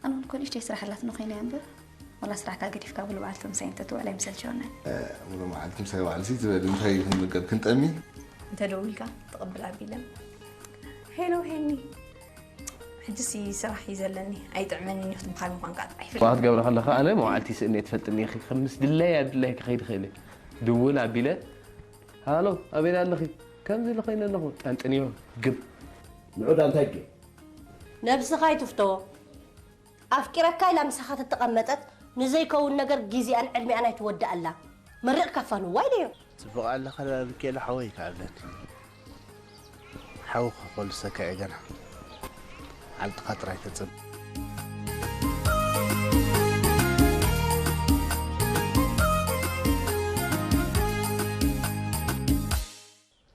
ኣነ እውን እኮ ንእሽተይ ስራሕ ኣላትና ኮይና እያ እምበር፣ ዋላ ስራሕካ ገዲፍካ ብሉ በዓልቲ ምሳይ እንተትውዕል ኣይምሰልቸወናን። ሙሉ መዓልቲ ምሳይ ውዕልሲ ትበሊ እንታይ ክንምገብ ክንጠሚ? እንተ ደዊልካ ትቕብል ኣቢለ። ሄሎ ሄኒ፣ ሕጂሲ ስራሕ እዩ ዘለኒ፣ ኣይጥዕመንን እዩ ክትምኻል ምዃንካ ጥራይ ይፈልጥ። ክትገብሮ ከለኻ ኣነ መዋዕልቲ ስእኒ እየ ትፈልጥኒ ኢኺ፣ ከም ምስ ድለይ ኣብ ድለይ ክኸይድ ይኽእል እየ። ድውል ኣቢለ፣ ሃሎ ኣበይ ኣለኺ? ከምዚ ኢለ ኮይነ ኣለኹ። ጠንጥንዮ ግብ። ንዑ ዳ እንታይ ገ? ነብስኻ ኣይትፍቶ። ኣፍቂረካ ኢላ ምሳኻ ተተቐመጠት ንዘይከውን ነገር ግዜኣን ዕድሚኣን ኣይትወድእ ኣላ። መሪቕካ ፋንዋ ኢለዮ። ጽቡቕ ኣለኻ ዳ ሚካኤል ሓወይ ከኣለኒ። ሓው ክኾልሰካ እየ ገና። ዓልትኻ ጥራይ ተጽብ።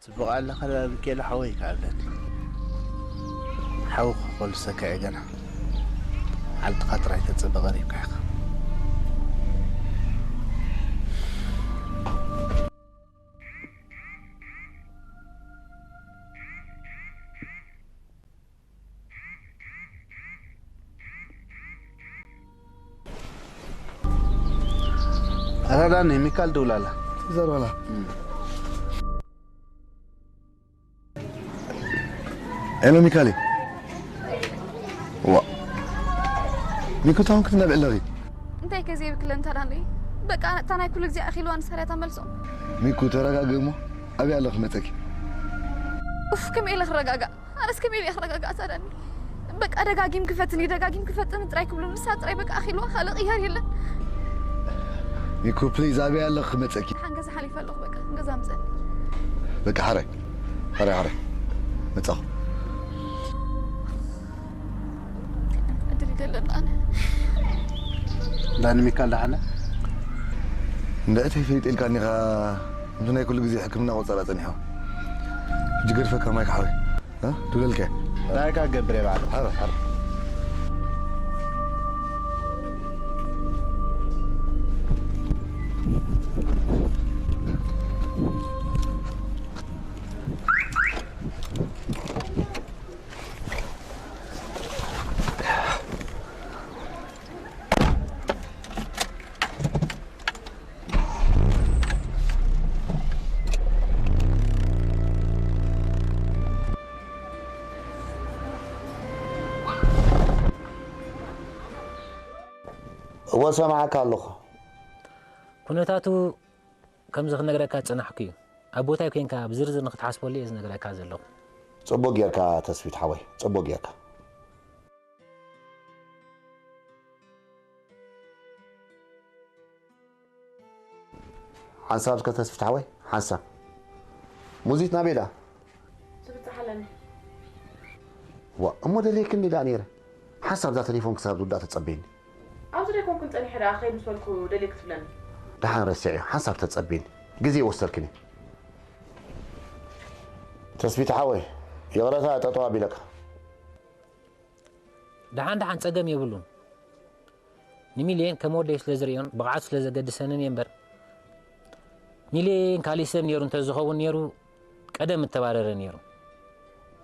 ጽቡቕ ኣለኻ ዳ ሚካኤል ሓወይ ከኣለኒ። ሓው ክኾልሰካ እየ ገና። ዓልትኻ ጥራይ ተጽብ ቀሪብካ ኢኻ። ኣረ ዳኒ ሚካል ደውላላ። ትዘርበላ። ሄሎ ሚካሊ። ዋ ሚኩ ታውን ክትነብዕ ኣለኺ። እንታይ ከ ዘይብክለን ታዳንሪ በቃ እታ ናይ ኩሉ ግዜ ኣኺልዋ ንሳርያ ተመልሶ። ሚኩ ተረጋግእ እሞ ኣብይ ኣለኺ መፀኪ። ኡፍ ከመይ ኢለ ክረጋጋእ? ኣነስ ከመይ ኢለ ክረጋጋእ ታዳኒ? በቃ ደጋጊም ክፈትኒ ደጋጊም ክፈትኒ ጥራይ ክብሉ ንሳ ጥራይ በቃ ኣኺልዋ ካልእ ቅያር የለን። ሚኩ ፕሊዝ ኣብይ ኣለኺ ክመፀኪ። ሓን ገዛ ሓሊፈ ኣለኹ በቃ ገዛ ምፀ። በቃ ሓራይ ሓራይ ሓራይ መፃኹ። ዕድል ይደለና ኣነ። ዳኒ ሚካል ደሓነ? እንዳ እተይ ፈሊጠ ኢልካ እኒኻ። እንቱ ናይ ኩሉ ግዜ ሕክምና ቆጸራ ጸኒሖ። ሕጂ ገድፈካ ማይክ ሓወይ። እ? ድውለልካ። እንታይ ክገብር እየ ባዕሉ? ሓረ ሓረ። እወ ሰማዕካ ኣለኹ። ኩነታቱ ከምዚ ክነግረካ ዝጸናሕኩ እዩ። ኣብ ቦታይ ኮንካ ብዝርዝር ንክትሓስበሉ እየ ዝነግረካ ዘለኹ። ጽቡቕ ጌርካ ተስፊት ሓወይ፣ ጽቡቕ ጌርካ። ሓንሳብ እስከ ተስፊት ሓወይ፣ ሓንሳብ። ሙዚት ናበይ ደኣ? ትብጽሕ ኣለኒ። ዋ፣ እሞ ደልየክኒ ደኣ ነይረ። ሓንሳብ እዛ ተሌፎን ክሳብ ዝውዳእ ተጸበይኒ። ኣብዚ ደይኮንኩን ጸኒሐ ደኣ ክኸይድ ምስ በልኩ ደልየ ክትብለኒ። ደሓን ረሲዐዮ፣ ሓንሳብ ተጸበይኒ። ግዜ ይወሰድክኒ። ተስፊት ሓወይ፣ ይቕረታ ጠጠው ኣቢለካ። ደሓን ደሓን ጸገም የብሉን። ንሚልየን ከም ወደይ ስለ ዝርእዮን ብቕዓቱ ስለ ዘገድሰንን እየ እምበር፣ ሚልየን ካሊእ ሰብ ነይሩ እንተዝኸውን ነይሩ ቀደም ምተባረረ ነይሩ።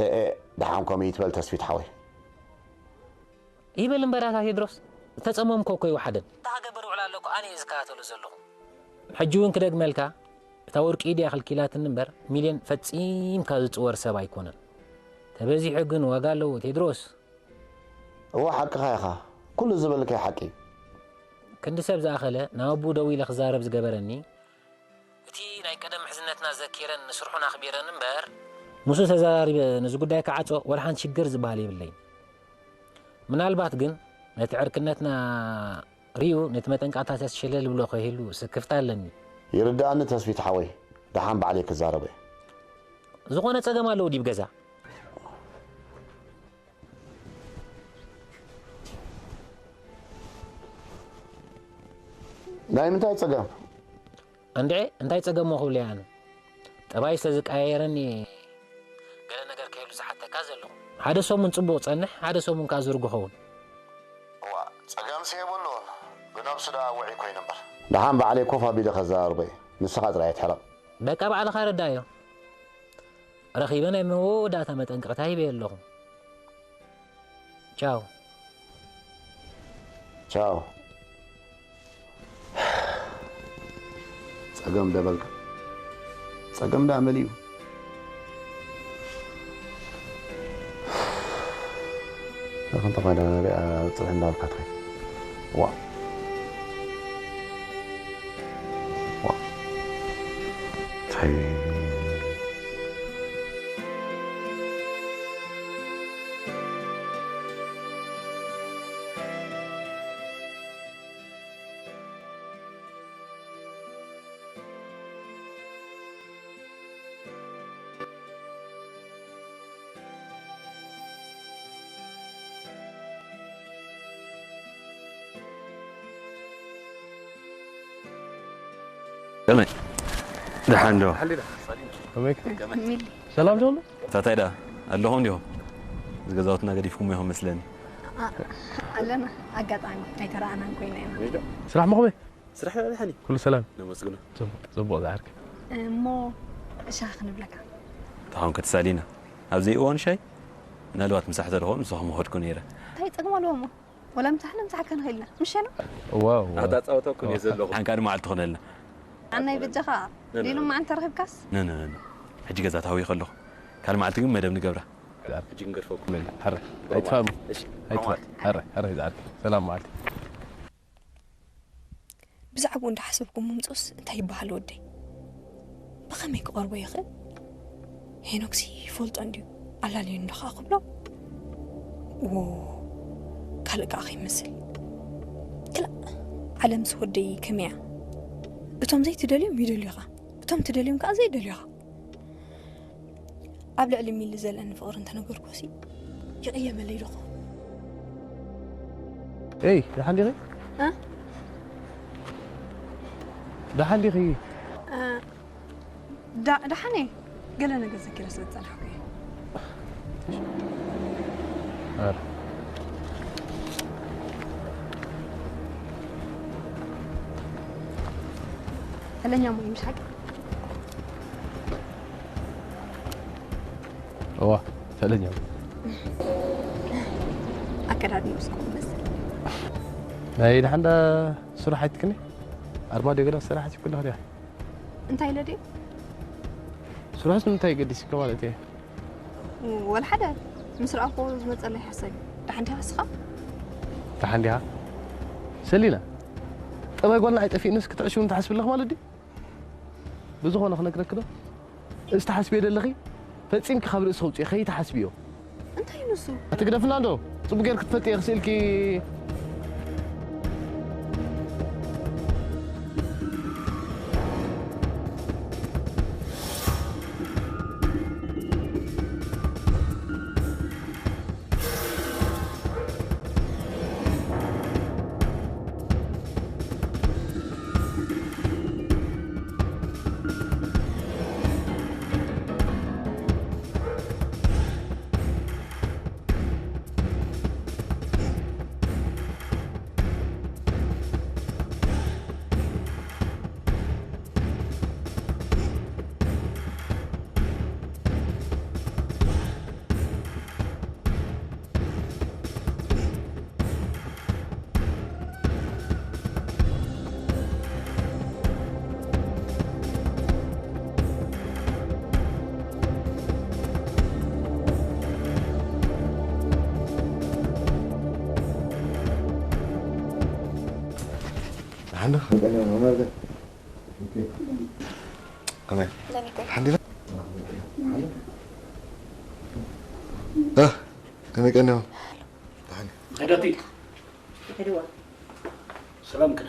ኤእ ኤእ፣ ደሓን ከምኡ ይትበል ተስፊት ሓወይ። ይበል እምበር ኣታ ቴድሮስ፣ ዝተጸመምኮ እኮ ይወሓደን። እታ ሃገር በድውዕላ ኣለኩ ኣነ እየ ዝከታተሎ ዘለኹ። ሕጂ እውን ክደግመልካ፣ እታ ወርቂ ኢድያ ከልኪላትኒ እምበር ሚልየን ፈጺምካ ዝጽወር ሰብ ኣይኮነን። ተበዚሑ ግን ዋጋ ኣለዎ ቴድሮስ። እወ ሓቅኻ ኢኻ፣ ኩሉ ዝበልካዮ ሓቂ እዩ። ክንዲ ሰብ ዝኣኸለ ናብ ኣቡኡ ደዊለ ክዛረብ ዝገበረኒ፣ እቲ ናይ ቀደም ምሕዝነትና ዘኪረን ንስርሑን ኣኽቢረን እምበር፣ ምስኡ ተዘራሪበ ነዚ ጉዳይ ክዓጾ ወላ ሓንቲ ሽግር ዝበሃል የብለይን። ምናልባት ግን ነቲ ዕርክነትና ርእዩ ነቲ መጠንቀቕታታት ሸለል ይብሎ ከይህሉ ስክፍታ ኣለኒ። ይርድኣኒ ተስፊት ሓወይ፣ ደሓን ባዕለይ ክዛረቦ እየ። ዝኾነ ጸገም ኣለዎ ድዩ ኣብ ገዛ? ናይ ምንታይ ጸገም? እንድዒ እንታይ ጸገም እሞ ክብል እየ ኣነ? ጠባይ ስለ ዝቀያየረኒ እየ ገለ ነገር ከይህሉ ዝሓተካ ዘለኹ። ሓደ ሰሙን ጽቡቕ ጸንሕ፣ ሓደ ሰሙን ከኣ ዝርጉ ኸውን። እዋእ፣ ጸገምሲ የብሉን፣ ብነብሱ ደኣ ውዑይ ኮይኑ እምበር። ደሓን ባዕለይ ኮፍ ኣቢለ ከዘራርቦ እየ፣ ንስኻ ጥራይ ኣይትሕረቕ። በቃ ባዕልኻ ርዳዮ። ረኺበ ናይ መወዳእታ መጠንቀቕታ ሂበዮ ኣለኹ። ቻው። ቻው። ጸገም ደበልካ። ጸገም ደኣ መሊኡ። እዛ ክንተ ኮይና ንሪኣ ጽንሕ እንዳበልካ ትኸይድ። ዋ። ዋ። ታይ። ከመይ? ደሓን ዶ? ከመይ? ሚሊ። ሰላም ዶ? ታታይ ዳ? ኣለኹም ዲኹም? እዚ ገዛውትና ገዲፍኩም ኢኹም መስለኒ። ኣ-፣ ኣለና። ኣጋጣሚ ኣይተረኣናን ኮይና ኢና። ስራሕ መኸመይ? ስራሕ ደሓን እዩ። ኩሉ ሰላም? ነመስግኖ። ጽቡቕ፣ ጽቡቕ ዝዓርከ። እሞ ሻሂ ክንብለካ። ተኾን ክትሳሊና። ኣብዚ እዋን ሻይ? ምናልባት ምሳሕ ተደኾ ንስኹም ምኸድኩ ነይረ። እንታይ ጸገም ኣለዎ እሞ? ወላ ምሳሕ ንምሳሕ ክንኽእል ኢና። ምሸና? ዋው፣ ዋው። ኣታ ጸወታ እኮ እየ ዘለኹ። ሓንካ ድማ ዓልቲ ኾነልና። ኣናይ በጃኻ ነ፣ ነ፣ ሌሉ ነ። መዓልቲ ተረኺብካስ? ነ፣ ነ፣ ነ፣ ነ። ሕጂ ገዛ ታዊ ከለኹ። ካልእ መዓልቲ ግን መደብ ንገብራ። ሕጂ ክንገድፈኩም። ሐረ፣ ኣይትፋሙ። እሺ። ኣይትፋ-፣ ሐረ፣ ሐረ፣ ይዝዓል። ሰላም መዓልቲ። ብዛዕባኡ እንዳሓሰብኩ ምምጾስ እንታይ ይበሃል ወደይ? ብኸመይ ክቐርቦ ይኽእል? ሄኖክሲ ይፈልጦ እንድዩ፣ ኣላልዮ እንዶ ኸኣ ክብሎ? ዎ፣ ካልእ ከኣ ከይመስል። ክላእ፣ ዓለምስ ወደይ ከመይ እያ? እቶም ዘይትደልዮም ይደልዩኻ፣ እቶም ትደልዮም ከኣ ዘይደልዩኻ። ኣብ ልዕሊ ሚሊ ዘለኒ ፍቕሪ እንተነገርኩሲ፣ ይቕየመለይ ዶ ኾን? ኤይ፣ ደሓን ዲኺ? እ? ደሓን ዲኺ? እ፣ ዳ-፣ ደሓን እየ። ገለ ነገር ዘኪረ ስለ ዝጸናሕኩ እየ። ኧረ። ኃይለኛ እሞ እዩ፣ ምሽ ሓቂ? እዋ፣ ኃይለኛ። ኣከዳድንኡ እስኮ መስል። ናይ ደሓን ዳ ስራሕ ኣይትክኒ? ኣርማድዮ ገዳ ስራሕ ኣይትክኒ ዲያ? እንታይ ኢለ ድዩ? ስራሕስ ንምንታይ ገዲስካ ማለት እየ? ወላ ሓደ፣ ምስ ረኣኹ ዝመጸለይ ሓሳብ እዩ። ደሓን ዲኻ ንስኻ? ደሓን ዲኻ? ሰሊና፣ ጠባይ ጓልና ኣይጠፊእንስ ክትዕሽውን ትሓስቢ ኣለኽ ማለት ድዩ? ብዝኾነ ክነግረኪ ዶ? እዚ ትሓስብዮ ዘለኺ ፈጺምኪ ካብ ርእሲ ከውጽኦ ከይትሓስብዮ። እንታይ እዩ ንሱ? ኣትግደፍና እንዶ፣ ጽቡቅ ጌርኪ ትፈልጢ እየ ክስእልኪ። ደሓን ዶ? ከመይ? ደህና ነኝ። ደሓን ዲኻ? እ፣ ከመይ ቀኒኹም? ደሓን። ሄደቲ። ሄድዋ። ሰላም ቅነ።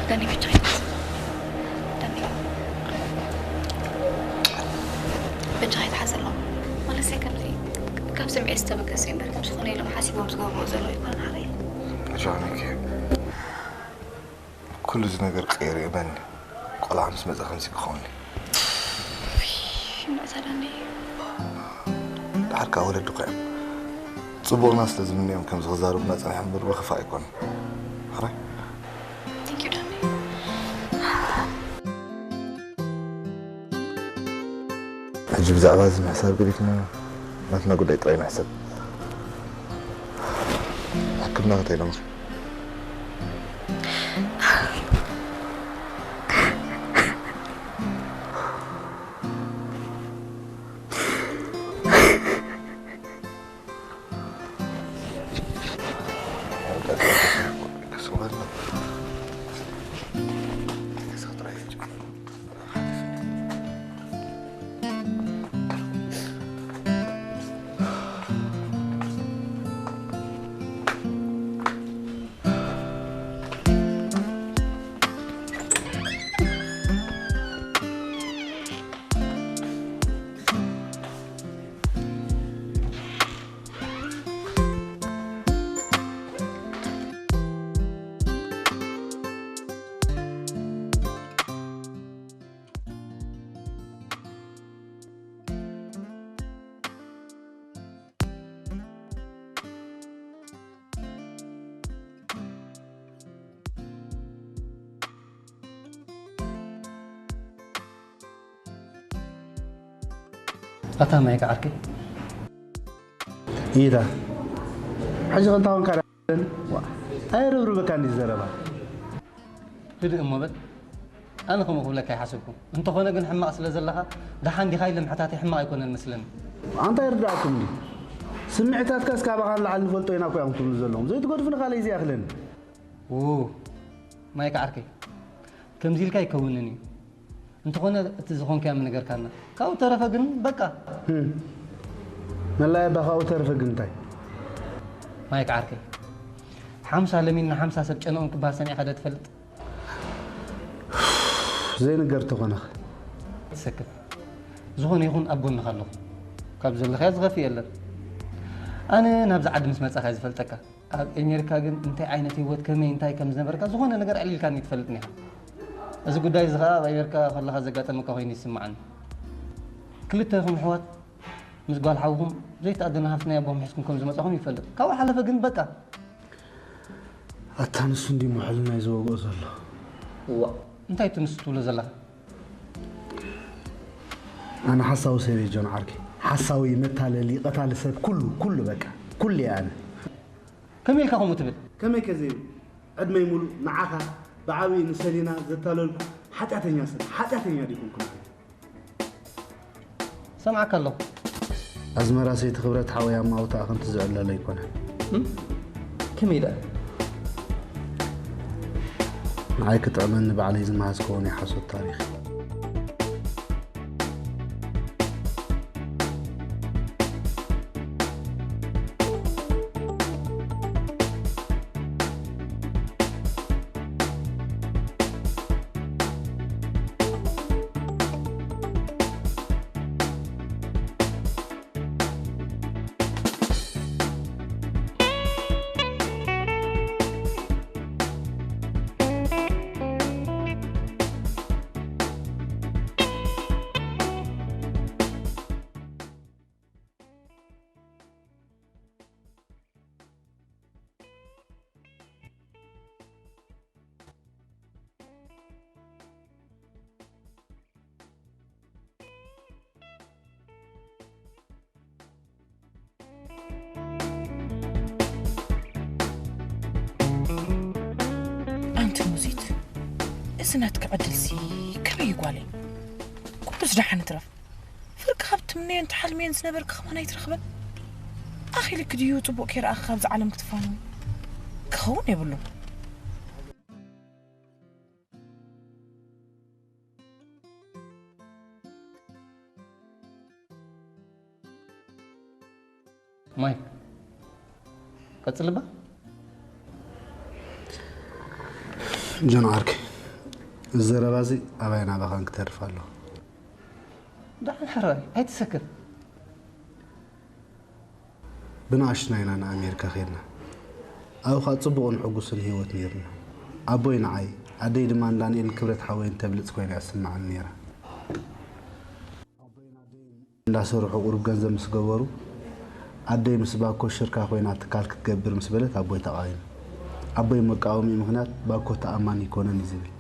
ዳኒ ብቻ ይመስ-፣ ዳኒ ብቻ ይትሓዘሎም። ማለት ከምዚ ካብ ስምዒት ዝተበገሰ እምበር፣ ከም ዝኾነ ኢሎም ሓሲቦም ዝገብርዎ ዘለዉ ኣይኮነን ሓወይ። ኣጆኻ ሚኪ፣ ኩሉ እዚ ነገር ቀይሩ እመኒ። ቆልዓ ምስ መጸ ከምዚ ክኸውን እዩ። ምዕሳዳ እንደ ድሓር ከኣ ወለዲ እኮ እዮም። ጽቡቕና ስለ ዝምንዮም ከምዚ ክዛረቡና ጸኒሖም እምበር ብኽፋእ ኣይኮኑን። ሕራይ Thank you ዳኒ። ሕጂ ብዛዕባ እዚ ምሕሳብ ገዲፍና ናትና ጉዳይ ጥራይ ንሕሰብ። ሕክምና ከተይሎም ኣታ ማይክ ዓርከይ ኢዳ ሕጂ ከንታ ኮንካ ኣይርብርበካ እንዲ ዘረባ ህድእ እሞ በል ኣነ ከምኡ ክብለካ ይሓሰብኩ እንተኾነ ግን ሕማቕ ስለ ዘለኻ ደሓን ዲኻ ኢለ ምሕታተይ ሕማቕ ኣይኮነን መስለኒ ኣንታ ይርዳእኩም እንዲ ስምዒታትካ እስካባኻ ንላዕሊ ንፈልጦ ኢና እኮ እዮም ትብሉ ዘለኹም ዘይትገድፉ ንኻለይ እዚ ያኽለኒ ው ማይክ ዓርከይ ከምዚ ኢልካ ኣይከውንን እዩ እንተኾነ እቲ ዝኾንካዮ ምነገርካና ካብኡ ተረፈ ግን በቃ መላይ ኣባ ካብኡ ተረፈ ግን እንታይ ማይክ ዓርከይ ሓምሳ ለሚንና ሓምሳ ሰብ ጨነኦም ክበሃል ሰሚዕካ ዶ ትፈልጥ ዘይንገር ተኾነኸ ትሰክፍ ዝኾነ ይኹን ኣብ ጎንኻ ኣለኹ ካብ ዘለኻዮ ዝኸፍእ የለን ኣነ ናብዚ ዓዲ ምስ መጻኻ ዝፈልጠካ ኣብ ኤሜሪካ ግን እንታይ ዓይነት ህይወት ከመይ እንታይ ከም ዝነበርካ ዝኾነ ነገር ኣዕሊልካኒ ትፈልጥኒ ኢኻ። እዚ ጉዳይ እዚ ኸኣ ኣብ ኣሜሪካ ከለኻ ዘጋጠመካ ኮይኑ ይስምዓኒ። ክልተኹም ኣሕዋት ምስ ጓል ሓውኹም ዘይተኣደነ ሃፍቲ ናይ ኣቦኹም ሒዝኩም ከም ዝመጻኹም ይፈልጥ። ካብኡ ሓለፈ ግን በቃ። ኣታ ንሱ እንዲ ሞሐሉ ናይ ዝወግኦ ዘሎ። እዋ እንታይ እቲ ንሱ ትብሎ ዘለኻ? ኣነ ሓሳዊ ሰብ እየ ጆን ዓርከይ። ሓሳዊ፣ መታለሊ፣ ቀታሊ ሰብ ኩሉ ኩሉ በቃ ኩሉ እየ ኣነ። ከመይ ኢልካ ከምኡ ትብል? ከመይ ከዘይብል ዕድመይ ሙሉእ ንዓኻ ብዓብዪ ንሰሊና ዘታለልኩ ሓጢኣተኛ ሰብ ሓጢኣተኛ ዲኹም ኩሉ ሰምዓካ ኣለኹ። ኣዝመራ ሰይቲ ክብረት ሓወይ ኣማውታኣ ከምቲ ዝዕለሎ ኣይኮነን። እም? ከመይ ደኣ? ንዓይ ክጥዕመኒ ባዕለይ ዝመሃዝክዎ ናይ ሓሶት ታሪኽ እዩ። ኣንቲ ሙዚት፣ እዚ ናትኪ ዕድልሲ ከመይ እዩ ጓለይ? ኩሉስ ደሓን ይትረፍ። ፍርቂ ካብ ትምነዮን ትሓልምዮን ዝነበርኪ ከማን ኣይትረኽብን። ኣኺልኪ ድዩ ጽቡቕ ከይረኣኺ ካብዚ ዓለም ክትፋነዊ? ክኸውን የብሉን። ማይክ ቀጽልባ ጆን ዓርከይ፣ እዚ ዘረባ እዚ ኣባይ ናባኻን ክተርፍ ኣለዎ። ደሓን ሕራይ ኣይትሰክፍ። ብንኣሽቱና ኢና ንኣሜሪካ ከድና። ኣብኡ ከዓ ፅቡቕን ሕጉስን ህይወት ነይርና። ኣቦይ ንዓይ ኣደይ ድማ ንዳንኤልን ክብረት ሓወይን ተብልጽ ኮይና እያ ትስምዓኒ ነይራ። እንዳሰርሑ ቁሩብ ገንዘብ ምስ ገበሩ፣ ኣደይ ምስ ባኮ ሽርካ ኮይና ትካል ክትገብር ምስ በለት ኣቦይ ተቓዊሙ። ኣቦይ መቃወሚኡ ምኽንያት ባኮ ተኣማኒ ኣይኮነን እዩ ዝብል።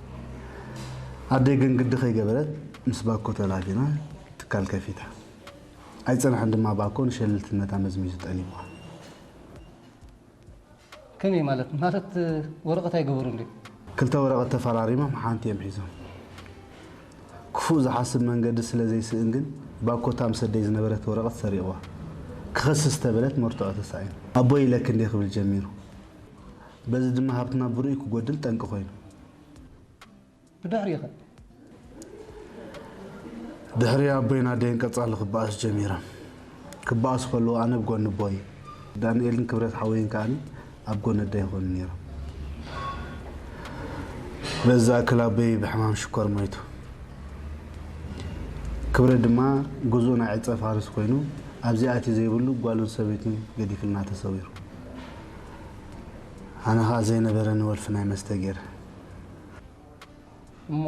ኣደይ ግን ግዲ ከይገበረት ምስ ባኮ ተላፊና ትካል ከፊታ። ኣይጸንሐን ድማ ባኮ ንሸለልትነታ መዝሚዙ ጠሊምዋ። ከመይ ማለት ማለት ወረቐት ኣይገበሩን ድዩ? ክልተ ወረቐት ተፈራሪሞም ሓንቲ እዮም ሒዞም። ክፉእ ዝሓስብ መንገዲ ስለ ዘይስእን ግን ባኮ እታ ምስ ኣደይ ዝነበረት ወረቐት ሰሪቕዋ። ክኸስስ ተበለት መርትዖ ተሳኢኑ። ኣቦይ ኢለኪ እንድየ ክብል ጀሚሩ። በዚ ድማ ሃብትና ብርኡይ ክጎድል ጠንቂ ኮይኑ። ብድሕሪኸ? ድሕሪ ኣቦይን ኣደይን ቀጻሊ ክበኣሱ ጀሚሮም። ክበኣሱ ከለዉ ኣነ ብጎኒ ኣቦይ፣ ዳንኤልን ክብረት ሓወይን ከኣ ኣብ ጎኒ ኣደይ ይኾኑ ነይሮም። በዚ ዝኣክል ኣቦይ ብሕማም ሽኮር ሞይቱ። ክብረት ድማ ግዙእ ናይ ዕጸ ፋርስ ኮይኑ ኣብዚ ኣትዩ ዘይብሉ ጓሉን ሰበይቱን ገዲፍልና ተሰዊሩ። ኣነ ኸኣ ዘይነበረኒ ወልፊ ናይ መስተ ገይረ። እሞ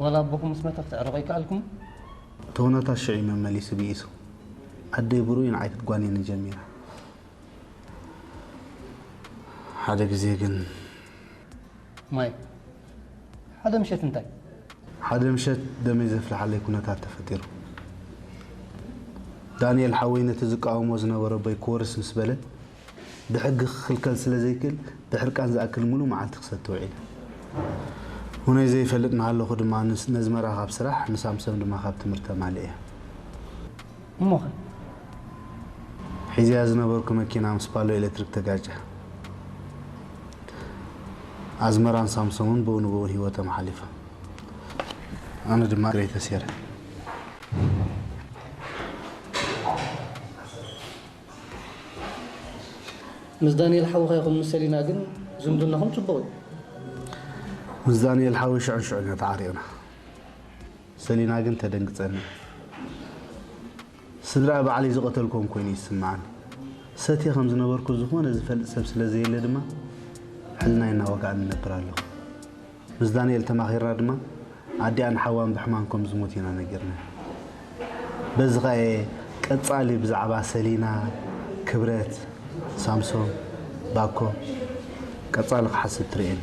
ዋላ ኣቦኹም ምስ መተ ክትዕረቑ ኣይከኣልኩም? እቲ ኩነታት ሽዑ እዩ መመሊሱ ብኢሱ። ኣደይ ብርኡይ ንዓይ ክትጓንየኒ ጀሚራ። ሓደ ግዜ ግን ማይ ሓደ ምሸት እንታይ? ሓደ ምሸት ደመይ ዘፍልሓለይ ኩነታት ተፈጢሩ። ዳንኤል ሓወይ ነቲ ዝቃወሞ ዝነበረ ኣቦይ ክወርስ ምስ በለ ብሕጊ ክኽልከል ስለ ዘይክእል ብሕርቃን ዝኣክል ሙሉእ መዓልቲ ክሰቲ ውዒለ። ሁነይ ዘይፈልጥ እናሃለኹ ድማ ነዚ መርዓ ካብ ስራሕ ንሳምሶም ድማ ካብ ትምህርቲ ኣማሊኤ። እሞኸ? ሒዘያ ዝነበርኩ መኪና ምስ ፓሎ ኤለትሪክ ተጋጨ። ኣዝመራን ሳምሶምን ብኡ ንብኡ ህይወቶም ሓሊፋ። ኣነ ድማ እግረይ ተሴረ። ምስ ዳንኤል ሓውኻ ኢኹም ምስ ሰሊና ግን ዝምድናኹም ጽቡቕ እዩ። ምስ ዳንኤል ሓወይ ሽዑን ሽዑን ኢና ተዓሪቕና። ሰሊና ግን ተደንግጸኒ። ስድራ ባዕለይ ዝቐተልኮም ኮይኑ ይስምዓኒ። ሰትየ ከም ዝነበርኩ ዝኾነ ዝፈልጥ ሰብ ስለ ዘየለ ድማ ሕልናይ እናወግኣኒ እነብር ኣለኹ። ምስ ዳንኤል ተማኺርና ድማ ኣዲኣን ሓዋን ብሕማም ከም ዝሞት ኢና ነጊርና። በዚ ኸኣ እየ ቀጻሊ ብዛዕባ ሰሊና፣ ክብረት፣ ሳምሶም፣ ባኮ ቀጻሊ ክሓስብ ትርእየኒ።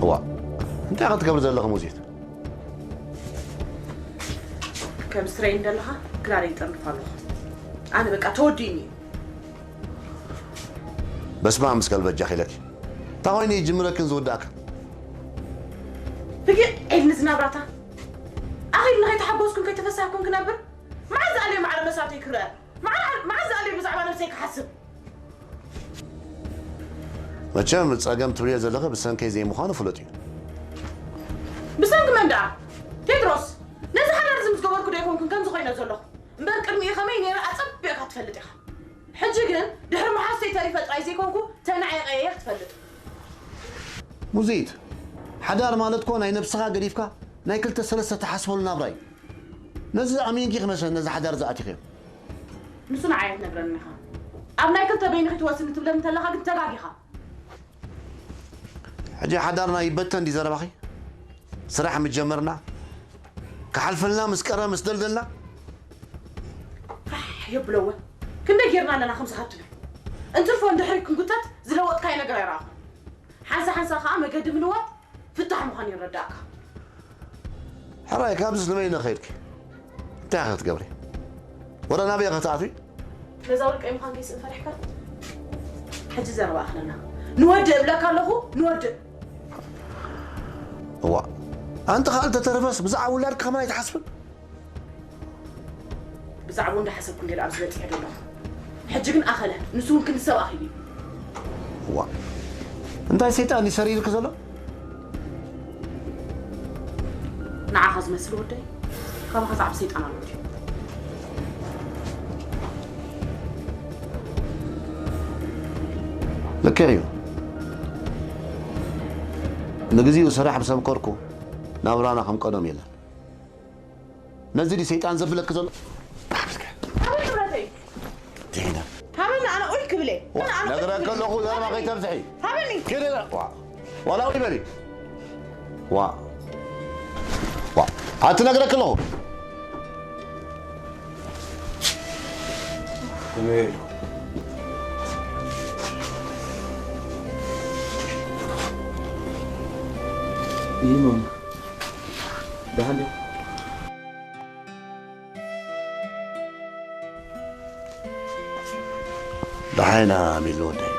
እዋ እንታይ ኢኻ ትገብር ዘለኻ ሙዚት? ከም ስትረይ እንደለኻ ክራር ይጠርንፍ ኣለኹ። ኣነ በቃ ተወዲእኒ እዩ። በስመ ኣብ ምስ ቃል በጃኺ ኢለኪ። እንታይ ኮይኑ ይጅምረክን ዝውዳእካ? ርግእ ኢልኒ ዝናብራታ ኣኺልና ከይተሓጎስኩን ከይተፈሳህኩን ክነብር መዓዝ ኣልየ ማዕረ መሳተይ ክረአ? መዓዝ ኣልየ ብዛዕባ ነብሰይ ክሓስብ? መቸም ጸገም ትብልዮ ዘለኺ ብሰንከይ ዘይምዃኑ ፍሉጥ እዩ። ብሰንኪ መን ደኣ? ቴድሮስ፣ ነዚ ሓዳር እዚ ምስ ገበርኩ ዶ ኣይኮንኩን ከምዚ ኮይነ ዘለኹ? እምበር ቅድሚኡ ከመይ ነይረ ኣጸቢቕካ ትፈልጥ ኢኻ። ሕጂ ግን ድሕሪ መሓዝተይ ተሪፈ ጥራይ ዘይኮንኩ ተናዒቐ እየ ክትፈልጥ። ሙዚት፣ ሓዳር ማለት እኮ ናይ ነብስኻ ገዲፍካ ናይ ክልተ ሰለስተ ትሓስበሉ ናብራ እዩ። ነዚ ኣሚንኪ ክመስለኒ ነዚ ሓዳር ዝኣቲኽዮ። ንሱ ንዓይ ኣይትነግረንን ኢኻ። ኣብ ናይ ክልተ በይንኺ ትወስኒ ትብለኒ እንተለኻ ግን ተጋጊኻ። ሕጂ ሓዳርና ይበተን ድዩ ዘረባኺ? ስራሕ ምስ ጀመርና ክሓልፈልና ምስ ቀረበ ምስ ደልደልና። ፋሕ የብለወ። ክንደይ ጌርና ኣለና ከምዚ ሃብትና። እንትርፎ እንድሕሪ ክንጉተት ዝለወጥካዮ ነገር ኣይረኣኹን። ሓንሳ ሓንሳ ከኣ መገዲ ምልዋጥ ፍታሕ ምዃኑ ይረዳእካ። ሕራይ ካብዚስ ንበይነ ከይድኪ እንታይ ኢኺ ክትገብሪ? ወረ ናበይ ኢኺ ክትኣትዊ? ነዛ ውልቀይ ምዃን ከይስእን ፈሪሕካ? ሕጂ ዘረባ ኣኽለና። ንወድእ እብለካ ኣለኹ፣ ንወድእ። እዋ ኣንቲ ኻል ተተረፈስ ብዛዕባ ውላድኪ ከማን ኣይትሓስብን? ብዛዕባኡ እንዳሓሰብኩ እንድየ ኣብዚ በጺሐ ዘለኹ። ሕጂ ግን ኣኸለ፣ ንሱ እውን ክንዲ ሰብ ኣኺሉ እዩ። እዋ እንታይ ሰይጣን እዩ ሰሪርክ ዘሎ? ንዓኻ ዝመስል ወደይ ካባኻ ዝዓብ ሰይጣን ኣሎ ድዩ? ልክዕ እዩ። ንግዚኡ ስራሕ ምስ ኣምከርኩ ናብራና ከም ቀደም የለን። ነዚ ድዩ ሰይጣን ዘብለኪ ዘሎ? ኣበይ ንብረተይ? ዜና ሃበኒ ኣነ ኡይ ክብለ ነግረኪ ኣለኹ ዘረባ ከይተብዝሒ። ሃበኒ ኪዲ ዋ ዋላ ኡይ በሊ ዋ ዋ ኣቲ ነግረኪ ኣለኹ ይህ ማማ ደሓን ዲኹም? ደሓና ሚሉ ወደይ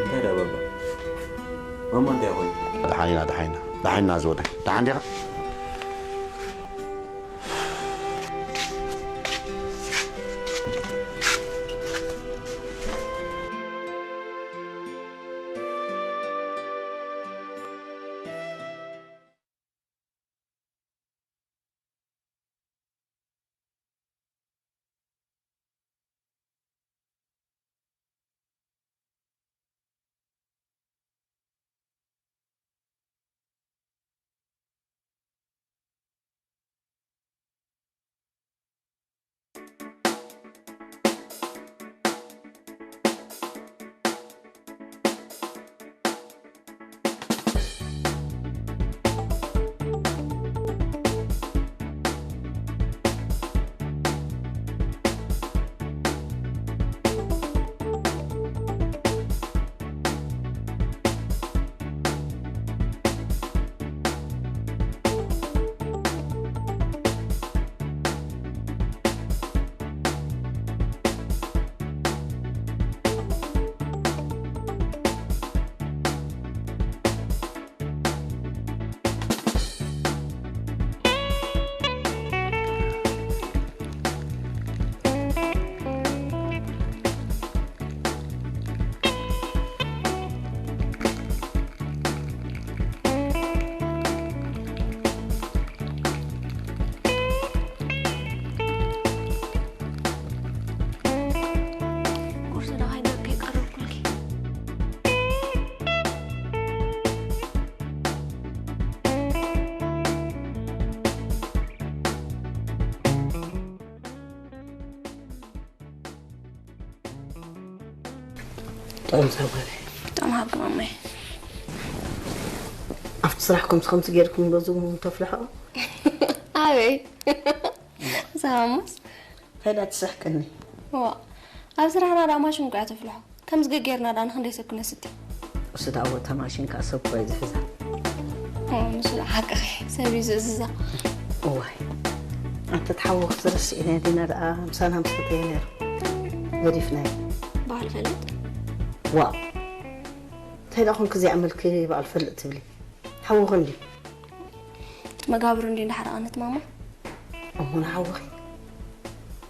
እንታይ ደኣ ባባ? ማማ እንታይ ኮይኑ? ደሓና ደሓና ደሓና ዝወደይ ደሓን ዲኻ? ጥዑም ዛጓለ ጥዑም ሃብኪ ማማይ። ኣብቲ ስራሕኩም ከምዚ ጌርኩም በዚ እውን ተፍልሖ ኣበይ ዝሃሙስ ፈዳ ትስሕቅኒ ዋ ኣብ ስራሕና ዳ ማሽን እኮ እያ ተፍልሖ። ከምዚ ገጌርና ዳ ንክንደይ ሰብ ክነስቲ እሱ ዳ ወታ ማሽን ከዓ ሰብ እኮ እዩ ዝሕዛ ኦ፣ ንሱ ዳ ሓቅኺ ሰብ እዩ ዝእዝዛ። እዋይ ኣንተ ተሓወኽ ዝረስዒና ዲና ደኣ ምሳና ምስተተየ ነይሩ ገዲፍናዮ በዓል ፈልጥ ዋው እንታይ ደኣ ኮንክ እዚኣ መልኪ በዓል ፈልጥ ትብሊ ሓወኺ እንዲ መጋብሩ እንዲ እንዳሓረቐነት ማማ እሞ ንሓወኺ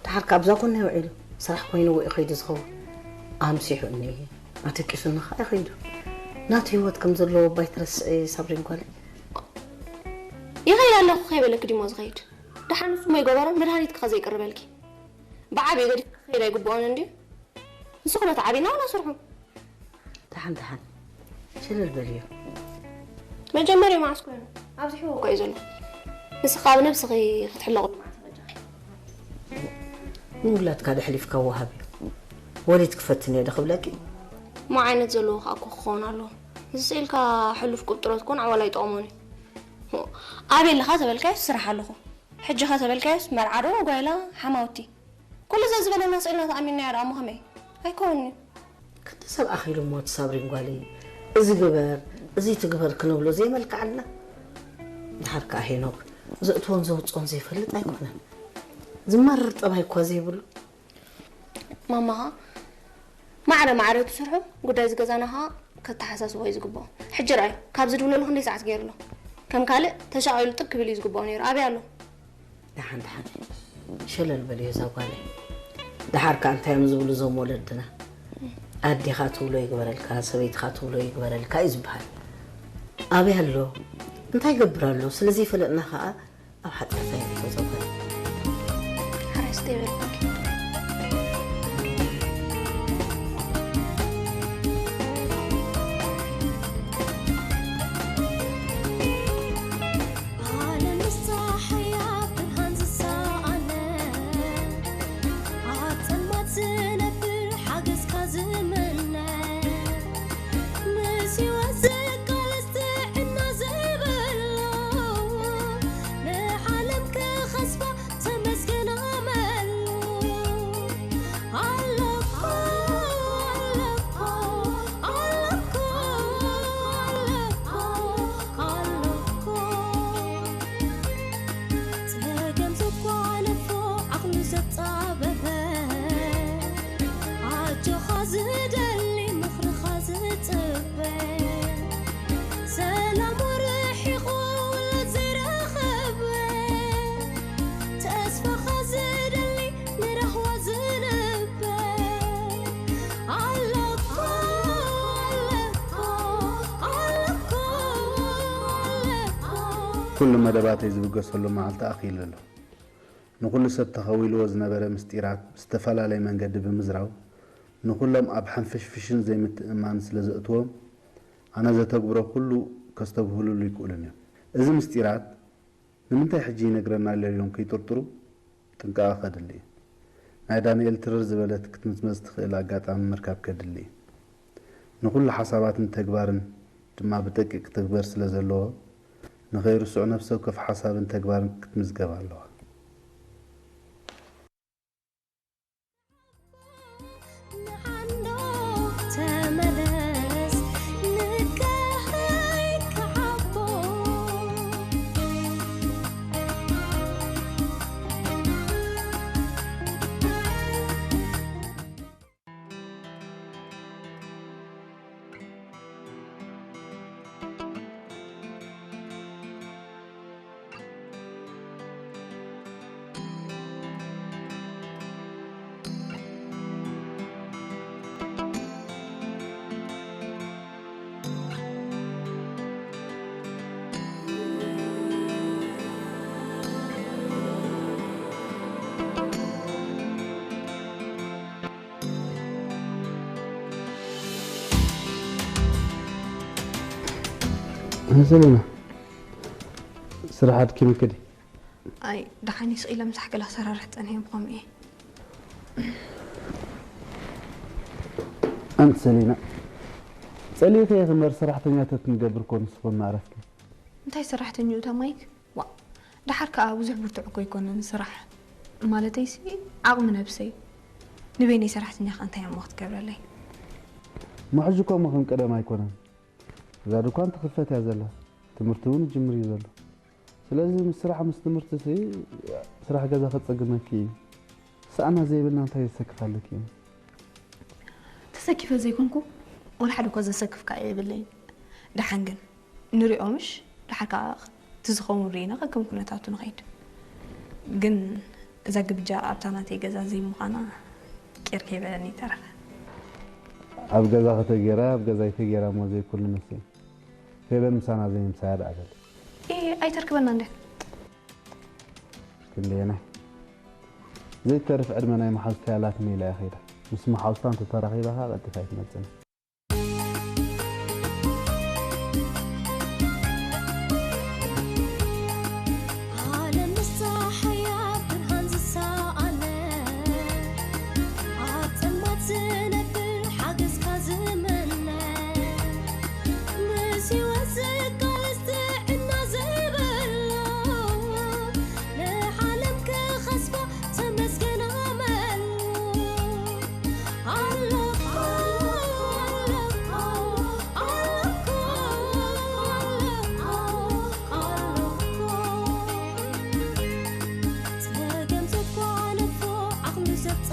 ድሓር ካብዛ ጎና ይውዒሉ ስራሕ ኮይንዎ እዩ ከይዱ ዝኸውን ኣምሲሑ እኒ ኣተቂሱኒ ከዓ ይኸይዱ ናቱ ህይወት ከም ዘለዎ ባይ ትረስዒ ሳብሪን ጓለይ ይኸይድ ኣለኹ ከይበለክ ድሞ ዝኸይድ ደሓን ንሱ ሞ ይገበሮ መድሃኒት ክኸ ዘይቅርበልኪ ብዓብዩ ገዲፍ ክኸይድ ኣይግብኦን እንድዩ ንስኹ ነቲ ዓብና ወላ ስርሑ ደሓን ደሓን ሸለል በልዮ መጀመርያ መዓስ ኮይኑ ኣብዚሕዎ እኮ እዩ ዘሎ ንስኻ ኣብ ነብስኺ ክትሕለቑሉ መዓልቲ በጃኺ ንውላድካ ደሕሊፍካ ወሃብ እዩ ወሊድ ክፈትን እየ ዶ ክብለኪ ሞ ዓይነት ዘለዎ ከዓ እኮ ክኸውን ኣለዎ እዚ ስኢልካ ሕሉፍ ቁብጥሮት ኮን ዓዋላ ኣይጠቕሞን እዩ ኣበይ ኣለኻ ተበልካዮስ ስራሕ ኣለኹ ሕጂ ኸ ተበልካዮስ መርዓ ዶ ጓይላ ሓማውቲ ኩሉ ዘዝበለና ስኢልና ተኣሚንናዮ ደኣ እሞ ከመይ ኣይከውን'ዩ ክልተ ሰብ ኣኺሉ እሞ እቲ ሳብሪን ጓለይ እዚ ግበር እዚ ትግበር ክንብሎ ዘይመልክዓልና ድሓር ከዓ ሄኖክ ዘእትዎን ዘውፅኦን ዘይፈልጥ ኣይኮነን ዝማርር ጠባይ እኳ ዘይብሉ ማማ ኸዓ ማዕረ ማዕረ ትስርሑ ጉዳይ ዝገዛና ኸዓ ከተሓሳስቦ እዩ ዝግብኦ ሕጂ ረኣዩ ካብዚ ድውለሉ ክንደይ ሰዓት ገይሩ ኣሎ ከም ካልእ ተሻቒሉ ጥብ ክብል እዩ ዝግብኦ ነይሩ ኣበይ ኣሎ ደሓን ደሓን ሸለል በልዮ እዛ ጓለይ ደሓር ከኣ እንታይ እዮም ዝብሉ እዞም ወለድና? ኣዴኻ ትብሎ ይግበረልካ፣ ሰበይትኻ ትብሎ ይግበረልካ እዩ ዝበሃል። ኣበይ ኣሎ? እንታይ ይገብር ኣሎ? ስለ ዘይፈለጥና ከኣ ኣብ ሓጢኣት ኣይንተዘውተር። ሓራይ ስተ ይበልኩም። ዓለም ምስ ጸሓያ ብርሃን ዝሰኣነ፣ ኣብ ጸልማት ዝነብር ሓገዝካ ዝምነ፣ ምስ ህይወት ዝቃለስ ጥዕና ዘይብሉ፣ ንዓለም ክኸስባ ተመስገን ኣመሉ። ኣለኮ፣ ኣለኮ፣ ኣለኮ፣ ኣለኮ፣ ኣለኮ። ጸገም ዘጓነፎ ዓቕሉ ዘጻበበ፣ ኣጆኻ ዝደሊ ምኽርኻ ዝጽበ፣ ሰላሙ ርሒቑ ውላድ ዘይረኸበ፣ ተስፋኻ ዝደሊ ንራህዋ ዝንበ፣ ኣለኮ፣ ኣለኮ፣ ኣለኮ፣ ኣለኮ። ኩሉ መደባተይ ዝብገሰሉ መዓልቲ ኣኺሉ ኣሎ። ንኹሉ ሰብ ተኸዊልዎ ዝነበረ ምስጢራት ብዝተፈላለየ መንገዲ ብምዝራብ፣ ንኹሎም ኣብ ሓንፍሽፍሽን ዘይምትእምማን ስለ ዘእትዎም፣ ኣነ ዘተግብሮ ኩሉ ከስተብህሉሉ ይክእሉን እዮም። እዚ ምስጢራት ንምንታይ ሕጂ ይነግረና ኣሎ ኢሎም ከይጥርጥሩ ጥንቃቐ ከድሊ እዩ። ናይ ዳንኤል ትርር ዝበለት ክትምዝመዝ ትኽእል ኣጋጣሚ ምርካብ ከድሊ እዩ። ንኹሉ ሓሳባትን ተግባርን ድማ ብደቂቕ ክትግበር ስለ ዘለዎ፣ ንኸይርስዑ ነፍሲ ወከፍ ሓሳብን ተግባርን ክትምዝገብ ኣለዋ። ንዓንዶ ተመለስ፣ ንካህይ ክዓቦ። ሰሊና፣ ስራሕ ኣድኪምኪ ድዩ? ኣይ፣ ደሓን እዩ፣ ስቕ ኢለ ምሳሕ ገለ ክሰራርሕ ጸኒሐ ብኸምኡ እየ። ኣንቲ ሰሊና፣ ጸሊእኺ እየ ክምበር ሰራሕተኛ ተትንገብር እኮ ንስኺ እውን ምኣረፍኪ። እንታይ ሰራሕተኛ እታ ማይክ? ዋ፣ ደሓር ከኣ ብዙሕ ብርቱዕ እኮ ኣይኮነን ስራሕ። ማለተይሲ፣ ዓቕሚ ነብሰይ። ንበይነይ ሰራሕተኛ ከኣ እንታይ እሞ ክትገብረለይ? እሞ ሕጂ እኮ እሞ ከም ቀደም ኣይኮነን። እዛ ድኳን ትኽፈት እያ ዘላ። ትምህርቲ እውን ይጅምር እዩ ዘሎ። ስለዚ ምስ ስራሕ ምስ ትምህርቲሲ ስራሕ ገዛ ከጸግመኪ እዩ። ሰኣና ዘይብልና እንታይ ዘሰክፍ ኣለኪ? ተሰኪፈ ዘይኮንኩ፣ ወላ ሓደ እኳ ዘሰክፍ ከኣ የብለይን። ደሓን ግን ንሪኦ ምሽ፣ ደሓር ከኣ እቲ ዝኸውን ርኢና ከከም ኩነታቱ ንኸይድ። ግን እዛ ግብጃ ኣብታ ናተይ ገዛ ዘይምዃና ቂር ከይበለኒ ይተረፈ። ኣብ ገዛ ከተገይራ፣ ኣብ ገዛይ ተገይራ እሞ ዘይኩሉ መሲ። ፌበን ምሳና ዘይምሳያ ደኣ በል። ኤ፣ ኣይተርክበና እንደ። ክንደየናይ? ዘይተርፍ ዕድመ ናይ መሓዙተይ ኣላትኒ ኢላ እያ ከይዳ። ምስ መሓዙታ እንተተራኺባ ኸኣ ቀልጢፋ ኣይትመጽእን። ዓለም ምስ ጸሓያ ብርሃን ዝሰኣነ፣ ኣብ ጸልማት ዝነብር ሓገዝካ ዝምነ፣ ምስ ህይወት ዝቃለስ ጥዕና ዘይብሉ፣ ንዓለም ክኸስባ ተመስገን ኣመሉ። ኣለኮ፣ ኣለኮ፣ ኣለኮ፣ ኣለኮ፣ ኣለኮ። ጸገም ዘጓነፎ ዓቕሉ ዘጻ